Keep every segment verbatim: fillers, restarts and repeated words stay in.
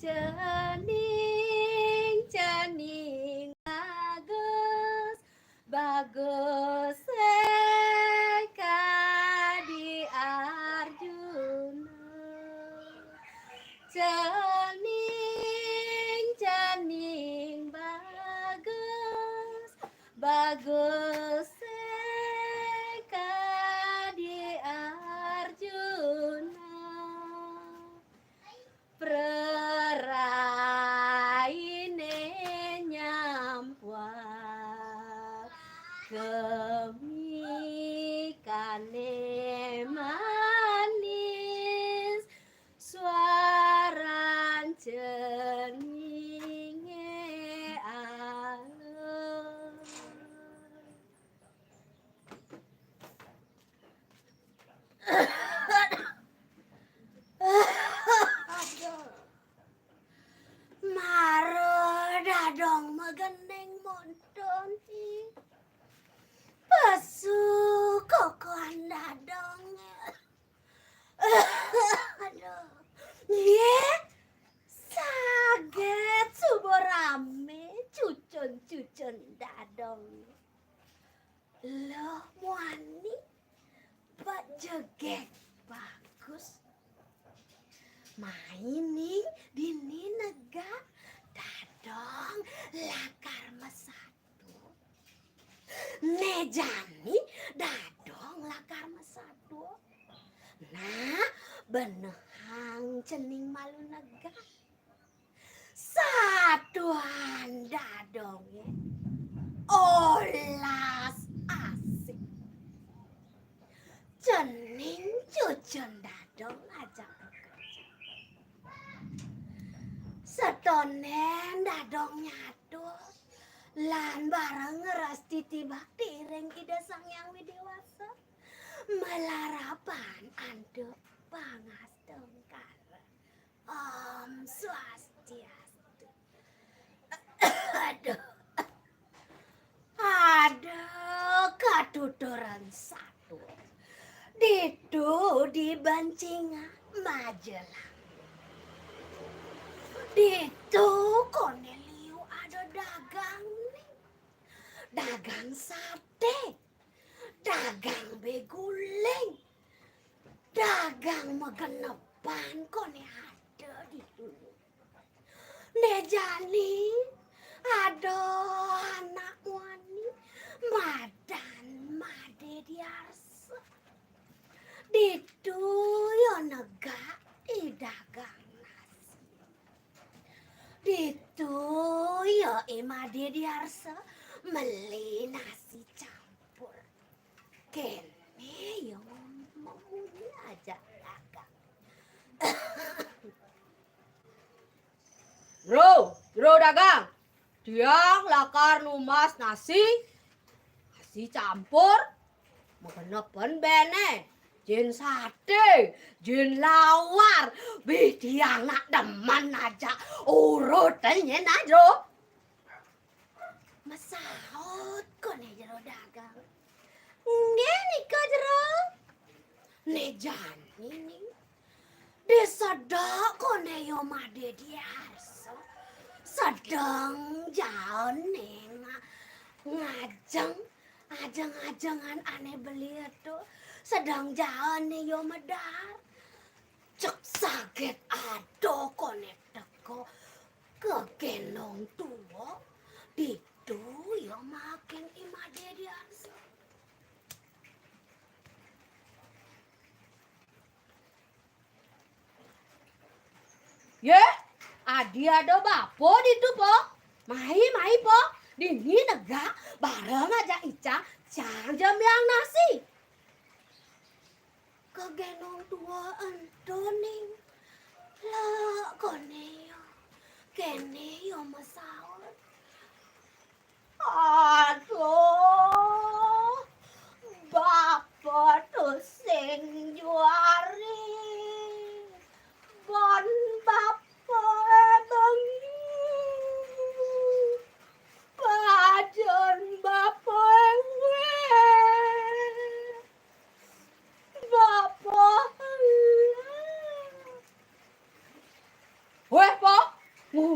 Cening, cening bagus, bagus sing kadi Arjuna. Cening, cening bagus, bagus sing kadi Arjuna. Praraine nyampuang, kemikane manis, suaran ceninge alus. Aduh. Mara Dadong mageneng monton, ih. Pesu kokohan Dadong. Aduh. Ye, saget suba rame cucun-cucun Dadong. Loh, muani, bak jegeg bagus. Mai ning dini negak Dadong lakar masadu. Ne jani Dadong lakar masadu. Nah, benehang cening malu negak. Satuan Dadonge olas asih. Cening cucun Dadong ajak bekerja. Satonden Dadong nyadut lan bareng ngeras titibak ring Ida Sang Hyang Widi Wasa, malarapan antuk pangastungkara. Om Swastiastu. Aduh. Aduh, katuturan satu. Ditu di Bancingan, Majelang. Ditu kone liu ada dagang ning. Dagang sate, dagang beguling, dagang magenepan kone ada ditu. Ne jani ada anak muani madan Made Diarsa. Ditu ia negak di dagang nasi. Ditu ia I Made Diarsa meli nasi campur. Kene ia mamunyi ajak dagang. Jero, jero dagang. Tiang lakar numbas nasi, nasi campur, magenepan bene, jin sate, jin lawar. Bih, tiang nak demen ajak urut nyen, nah, Jero. Masaut kone jero dagang. Nggih nika, Jero. Ne jani ning. Disedak kone ia Made Diarsa. Sedeng jaene nga-, ngajeng, ajeng-ajengan ane beli tu. Sedeng jaene ia medar. Cek saget ada kone teka ka Gendong Tua, ditu ia makin I Made Diarsa. Ye, adi ada bapa ditu, Po? Mai, mai, Po. Dini negak bareng ajak icang, cang jembiang nasi. Ka Gendong Tua ento ning. Lek kone ia. Kene ia masaut. Aduh, bapa tu sing juari. Ban bapa bengi. Pajan bapa ewe. Bapa.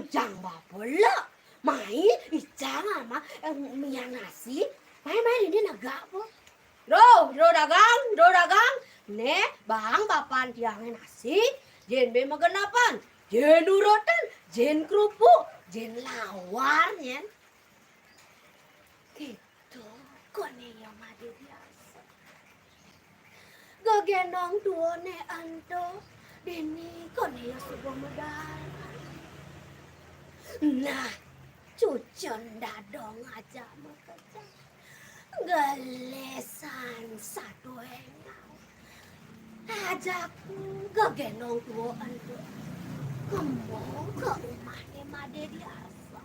Icang bapa lé. Mai, icang ama, eh, mian nasi. Mai, mai, dini negak, Po. Jero, jero dagang, jero dagang. Né, bang bapan tiangé nasi, jén bé magenapan, jén urutan, jén kerupuk, jén lawar, nyén. Kéto, koné ia Madé Diarsa. Gegénong tuané ento, dini koné ia suba medar. Nah, cucun dadong ajak makejang. Gelésan satuéngan. Ajak gegénong tua ento kemo ka umahné Madé Diarsa.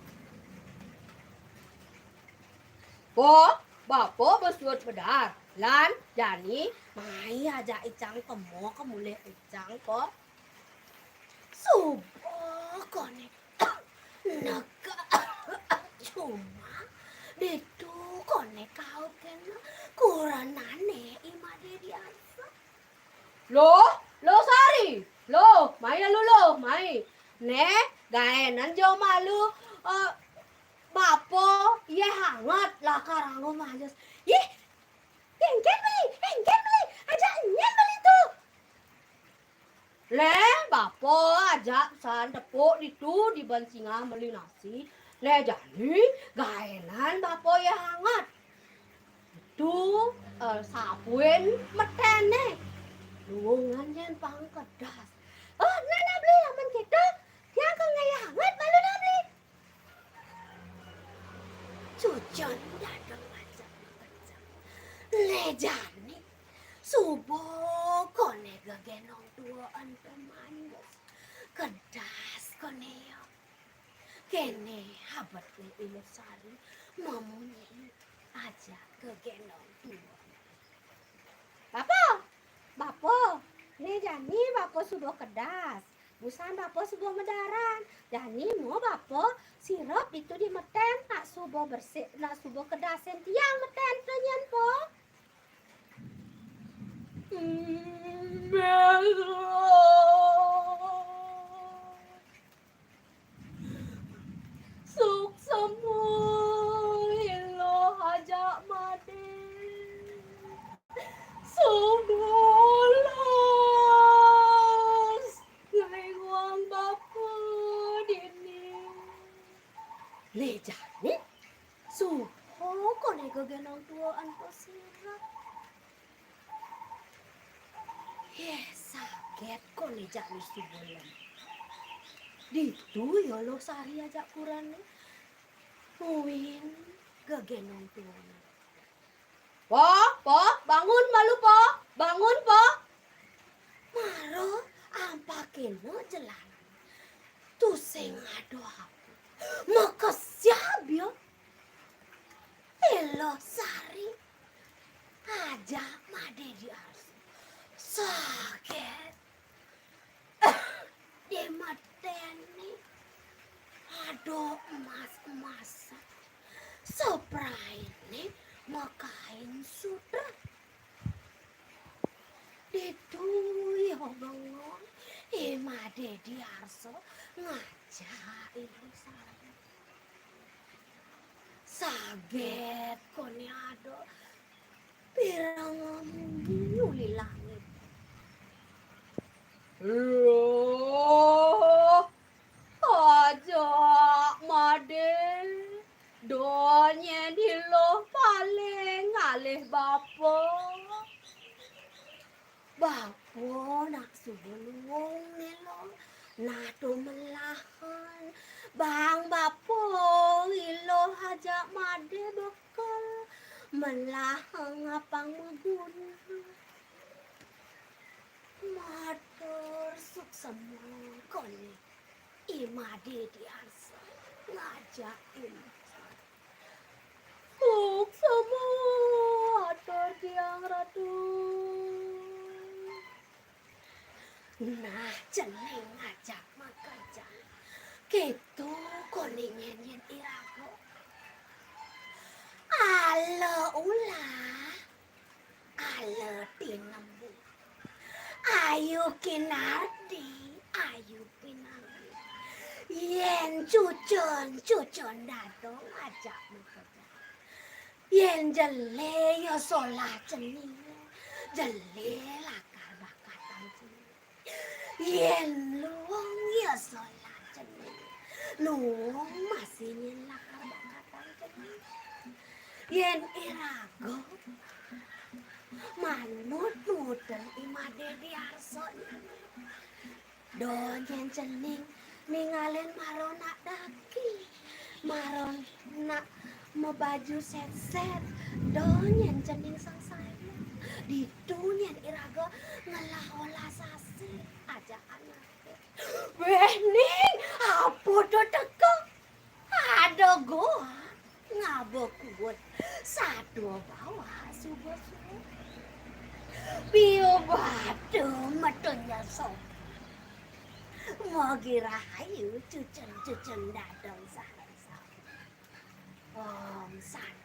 Po, bapa ba suud medar, lan jani mai ajak icang kemo ka mulih icang, Po. Suba koné negak umah, ditu koné kaukin kurenané I Madé Diarsa. Loh, Loh Sari, Loh, mai lu, Loh, mai. Né, gaénan jo malu, eh, bapa, ia hangat lakar anggo majas. Ih, éngkén beli, éngkén beli, ajak nyén beli to. Lé, bapa ajak san tepuk ditu di ban singah meli nasi. Lé jani gaénan bapa ia hangat. Ditu, eh, sapuin meténné. Luungan nyén pang kedas. Oh, nah, nah, beli, amun kéto. Tiang ka ngaé hangat malu, nah, beli. Cucun dadong ajak makejang. Lé jani, suba koné gegénong tua ento manis. Kedas koné ia. Kéné habet né I Loh Sari mamunyi ajak gegénong tua. Bapa, bapa, né jani bapa suba kedas. Busan bapa suba medaran. Jani mo bapa sirup ditu di metén, nak suba bersih, nak suba kedasin tiang metén to nyén, Po. Hmm, Suksma I Loh ajak Madé. Suba las ngelingwang bapa dini. Lé jani, suba koné gegénong tua ento sirup. Yéh, sagét koné jani suba lem. Ditu ia Loh Sari ajak kurenané. Muin gegénong tuané. Po, Po, bangun malu, Po. Bangun, Po. Mara ampakina jelanan. Tusing ada apa. Makesiab ia. I Loh Sari ajak Madé Diarsa. Sagét. Di meténé ada emas-emasan. Saprainé makain sutra. Ditu ia bengong, I Madé Diarsa ngajak I Loh Sari. Sagét koné ada pireng munyi uli langit. Loh, ajak Madé. Da nyén I Loh paling ngalih bapa. Bapa nak suba luung né, Loh. Nah, to melahan. Bang bapa I Loh ajak Madé bekel. Melahang apang maguna. Matur suksma koné. I Madé Diarsa ngajak incan. Suksma atur tiang Ratu. Nah, cening ngajak makejang. Kéto koné nyén-nyén iraga. Ala ulah. Ala tinemu. Ayu kinardi, ayu pinanggih. Yén Cucun, cucun dadong ajak mengkejang. Yén jelé ya solah cening, jelé lakar bakatan cening. Yén luung ya solah cening, luung masih nyén lakar bakatan cening. Yén iraga manut nutuh I Madé Diarsa nyané. Donyén cening ningalin mara nak daki, mara nak mabaju sét-sét, donyén cening sangsaya. Ditu nyén iraga ngelah olah sasih, ajak anaké. Wéh, Ning, apa to teka? Ada goa ngaba kuut, satua bawah suba-suba. Biu batu metunya sob. Mogi rahayu cucun-cucun dadong saha-saha. Om Santi.